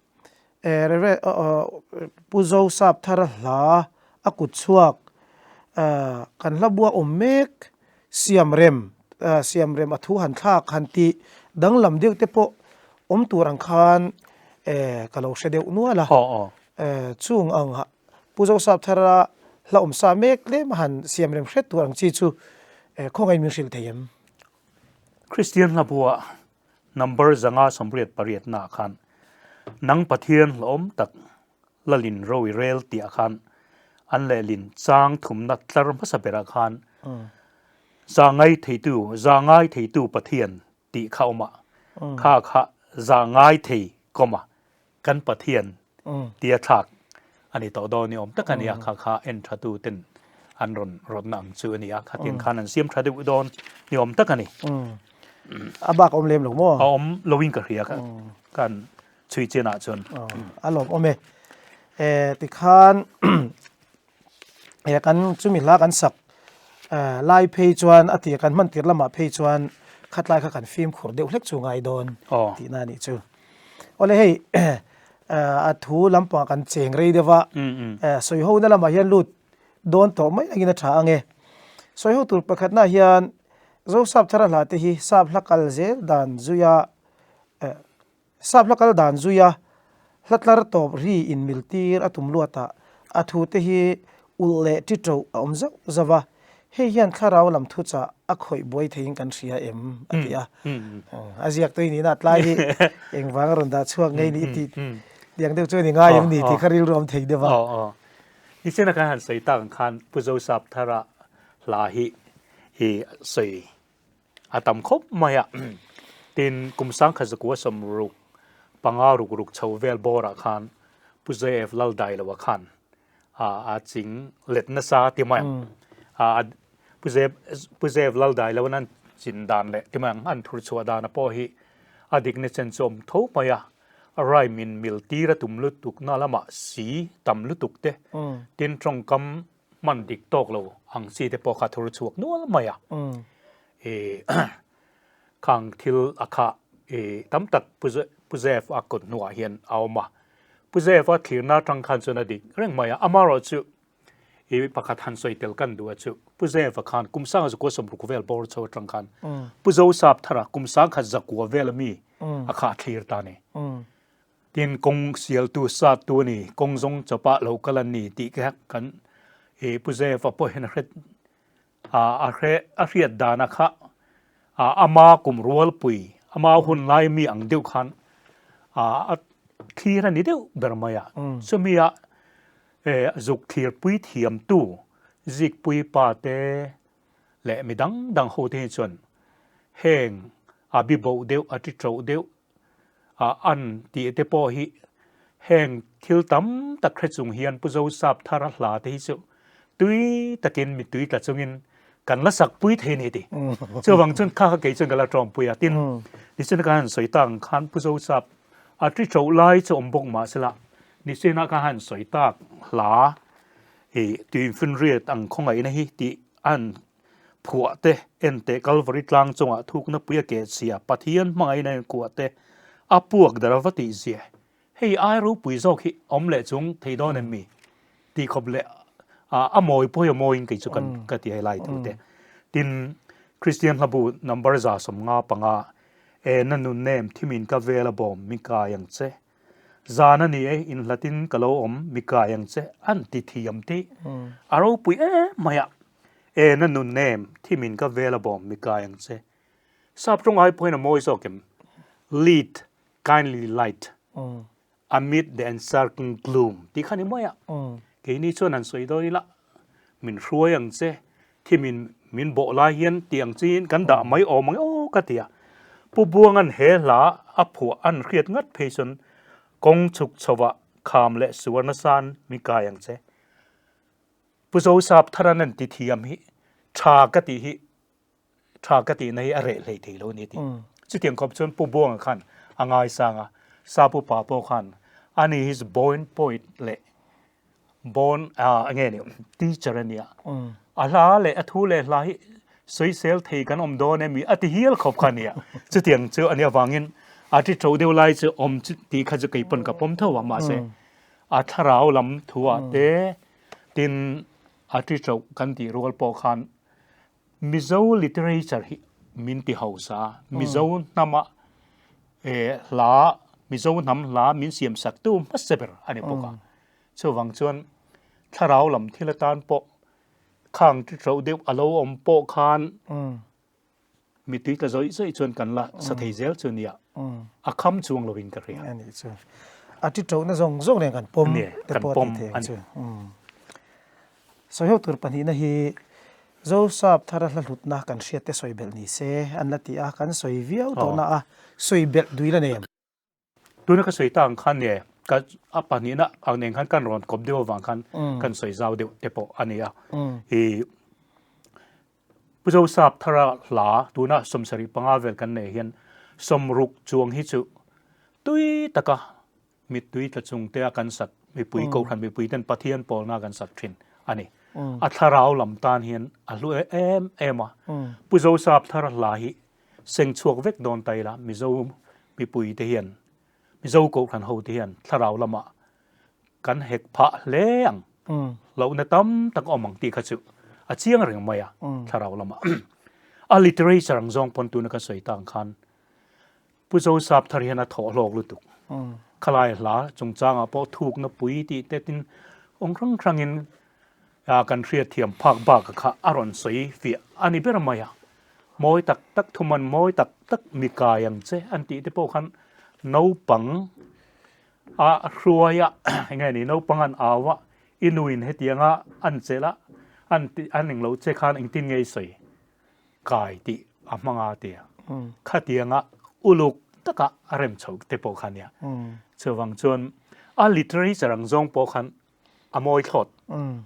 Rev. Pu Zo Sapthara hla a kut chhuak kan hla bua awm mek siam rem siam rem a thu han thlak han tih danglam deuh te pawh awm tur ang khan ka lo hre deuh nual a. Chung ang Pu Zo Sapthara hla awm sa mek tlem a han siam rem hret tur ang chi chu khawngaih min hrilh thei em? Kristian hla bua Number 588 naah khan nang Pathian hlawm tak lalin ro i rel tih ah khan an lehlin chang thumna tlar hmasa berah khan za ngai theitu za ngai theitu Pathian tih kha awm a, kha kha za ngai thei kawm a kan Pathian tia thlak a ni tawh dawn ni awm tak a ni a, kha kha en tha tu ten an rawn rawtna ang chu a ni a, khatiang khan an siam tha deuh dawn ni awm tak a ni. A bak a awm lem lo maw? A awm lo in ka hria kha kan chhui chian ah chuan. A lawm awm e. Tikhan kan chumi hla kan sak lai phei chuan a tir kan hman tir lamah phei chuan khatlai kha kan fimkhur deuh hlek chu ngai dawn tihna a nih chu. Awle hei a thu lampangah kan cheng rei deuh a, sawi ho na lamah hian lut dawn tawh mai angin a tha ang e. Sawi ho tur pakhatnaah hian Zosap thara hla te hi sap hla kal zel dan zuia Sap hla kal dan zui a, hla tlar tawp ri inmil tir a tum luat ah a thu te hi ulh leh ṭi ṭoh a awm zauh zauh a, hei hian thlarau lam thuchah a khawih buai theiin kan hria em? a ti a. A ziak tui nihna a tlai hi engvang a rawn dah chhuak ngei ni tih tiang deuh chuan i ngai em ni tih kha rilru a awm thei deuh a. Nichina kan han sawi tak ang khan Pu Zosap Thara hla hi i sawi A tam khawp mai a, tin kum sangkhat zakua sawmruk panga ruk ruk chho vel bawrah khan Pu JF Laldailoa khan a ching let nasa ti mai ang. Pu Pu JF Laldailoa an chin dan leh ti mai ang an thur chhuah dana pawh hi a dikna chen chu awm tho mai a, rhyme in mil tir a tum lutuk na lamah si tam lutuk te, tin tawngkam hman dik tawk lo ang chi te pawh kha thur chhuak nual mai a. I khang thil a kha i tam tak Pu Zef a kut hnuah hian a awm a. Pu Zef a thlirna atang khan chuan a dik reng mai a. Amaherawh chu i pakhat han sawi tel kan duh a chu Pu Zef a khan kum sanga zakua sawmruk vel bawr chho atang khan Pu Zosap thara kum sangkhat zakua vel ami a kha a thlir ta a ni. Tin, kawng sialtu sattu a ni, kawng zawng chawpah lo kal an ni tih kha kan i Pu Zefa pawh hian a hre a hre a hriat dana kha ama kum rualpui ama hun lai mi ang deuh khan a thlir a ni deuh ber mai a. Chumi a zuk thlirpui thiamtu Zikpui pa te leh mi dang dang ho te hi chuan heng a biboh deuh a ṭiṭoh deuh a an tih te pawh hi heng thil tam tak hre chung hian Pu Zosap thara hla te hi chu tui takin mittui tla chungin kan la sak pui thei ni ti. Chuvang chuan kha kha kei chuan ka la tawng pui a. Tin, nichina ka han sawi tak ang khan Pu Zosap a ṭi ṭoh lai chu awm bawk mah sela nichina ka han sawi tak hla i tuinfinriat ang khawngaihna hi tih a han Phuah te, en teh Kalvari tlang chungah thukna pui a keh chhia, Pathian hmangaihna in kuah te, a puak dar va tih zia. Hei ai ropui zawk hi awm leh chung thei dawn em mi? Tih khawp leh a mawi pawh hi a mawiin kei chu kan ka ti helai thu te. Tin, Kristian hlabu number 155, E na nun nem thimin ka vel a bawm mi kai ang che. Zan a ni e, inhlatin ka lo awm mi kai ang che an ti thiam tih a ropui em mai a. E na nun nem, thimin ka vel a bawm mi kai ang che. Sap tawng ai pawhin a mawi zawk em? Lead kindly light amid the encircling gloom tih kha ni mai a. Keini chuan han sawi dawn ila, min hruai ang che, thimin min bawh lai hian tih ang chiin kan dah mai awm ang e aw ka ti a. Pu Buanga'n he hla a phuah an hriat ngat phei chuan kawng chhuk chhovah kham leh suar nasan mi kai ang che. Pu Zosap Tharan an ti thiam hi tha ka tih hi tha ka tihna hi a reh hlei thei lo a ni tih. Chutiang khawp chuan Pu Buanga khan a ngaisang a, Sapu pa pawh khan ani hi chu born poet leh born enge ni teacher a nia. A hla leh a thu leh hla hi Sawisel thei kan awm dawn emi a ti hial khawp kha nia. Chutiang chu a nih avangin a ti tho deuh lai chu awm chu tih kha chu kei pawn ka pawm tho a mahse a thlarau lam thu ah te tin a ti tho kan tih rual pawh khan Mizo literature hi min ti hausa a, Mizo hnama eh hla Mizo hnam hla min siam sak tu hmasa ber a ni bawk a. Chuvang chuan thlarau lam thil atan pawh Khang ti tho deuh a lo awm pawh khan mitui tla zawih zawih chuan kan la sa thei zel chu nia. A kham chuang lovin ka hria. A nih chu. A ti tho na zawng zawng nen kan pawm te pawh a ti thei ang chu. Sawi ho tur pahnihna hi Zosap thara hla hlutna kan hriat te sawi belh ni se an la ti a, kan sawi viau tawhna a sawi belh dui la nem. Tuna ka sawi ta ang khan nge ka a pahnihna ang nen khan kan rawn kawp deuh avang khan kan sawi zau deuh te pawh a ni a. I Pu Zosap thara hla tuna 75 vel kan nei hian 60 chuang hi chu tui taka mittui tla chung te a kan sak mipui kohhran mipui ten Pathian pawlna kan sak thin a ni. A thlarau lam tan hian a hlu em em a. Pu Zosap thara hla hi Seng chhuak vek dawn ta ila Mizo mipui te hian, Mizo Kohhran ho te hian thlarau lamah kan hek phah hle ang. Lohna tam tak a awm ang tih kha chu a chiang reng mai a thlarau lamah. A literature ang zawng pawn tuna ka sawi ta ang khan Pu Zosap thar hian a thawh hlawk lutuk. Khalai hla chungchangah pawh thukna pui tih te tin awng hrang hrangin kan hriatthiam phak bak kha a rawn sawi fiah a ni ber mai a. Mawi tak tak thuman mawi tak tak mi kai ang che an tih te pawh khan naupang a hruai a eng nge ni naupang an au a i nuin hetianga an chelh a an tih an englo che khan engtin nge i sawi kai tih a hmang a tia khatianga uluk taka a rem chho te pawh kha nia chuvang chuan a literature ang zawng pawh khan a mawi thlawt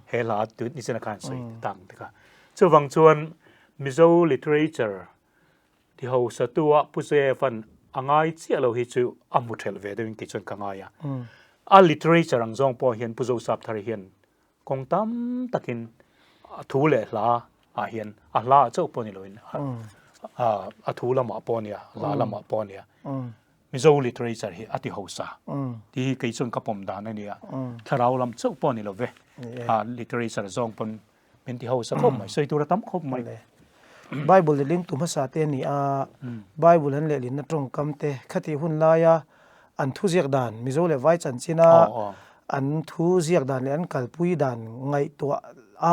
he hla tut ni chena khan sawi tang te kha. Chuvang chuan Mizo literature ti hausa tu a Pu Zefan a ngai chiah lo hi chu a hmu thelh ve deuhin kei chuan ka ngai a. A literature ang zawng pawh hian Pu Zosap thar hian kawng tam takin a thu leh hla ah hian a hla ah chauh pawh ni loin a thu lamah pawh nia hla lamah pawh nia Mizo literature hi a ti hausa tih hi kei chuan ka pawm dan a nia. Thlarau lam chauh pawh a ni lo ve. Literature zawng pawn min ti hausa khawp mai, sawi tur a tam khawp mai. Bible lehling tu hmasa te a ni a, Bible an lehlinna tawngkam te khatih hun laia an thu ziak dan, Mizo leh Vai chanchina an thu ziak dan leh an kalpui dan ngaihtuah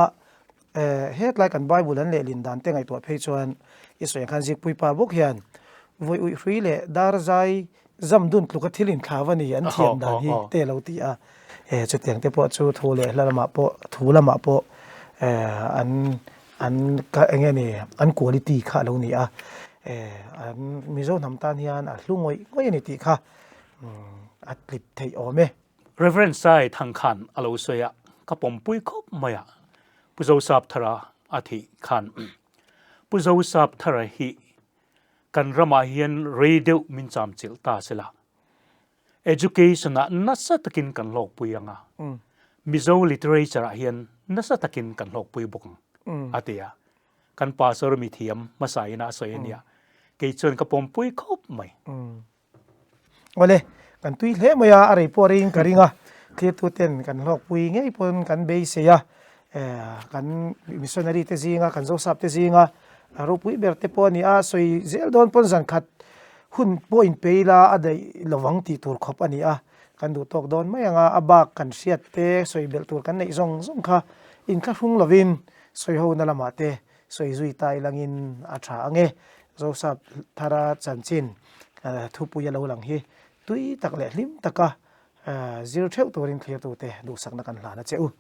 a Hetlai kan Bible an lehlin dan te ngaihtuah phei chuan i sawi ang khan Zikpui pa bawk hian vawi uih hrui leh dar zai zam dun tluka thil inthlav a ni an thiam dan hi te lo ti a. Chutiang te pawh chu thu leh hla lamah pawh thu lamah pawh an an eng nge ni an quality kha a lo ni a. An Mizo hnam tan hian a hlu ngawih ngawih a ni tih kha a tlip theih awm e. Rev. Sai Thang khan a lo sawi a, ka pawmpui khawp mai a, Pu Zosap Thara a thih khan Pu Zosap Thara hi kan ramah hian rei deuh min cham chilh ta se la, education ah nasa takin kan hlawkpui ang a, Mizo literature ah hian nasa takin kan hlawkpui bawk ang a ti a, kan pastor mithiam hmasa in a sawi a nia, kei chuan ka pawmpui khawp mai. Awle, kan tui hle mai a, a rei pawh reiin ka ring a, thirtu ten kan hlawkpui ngei pawn kan beisei a, kan missionary te zinga, kan Zosap te zinga ropui ber te pawh a ni a, sawi zel dawn pawn zan khat hun pawh inpe ila a daih lovang tih tur khawp a ni a, kan duh tawk dawn mai ang a, a bak kan hriat te sawi belh tur kan neih zawng zawng kha inthlahrung lovin sawi ho na lamah te Sawi zui ta ilangin a tha ang e. Zosap thara chanchin thupui a lo lang hi tui tak leh hlim taka zir theuh turin thlirtute duhsakna kan hlan a che u.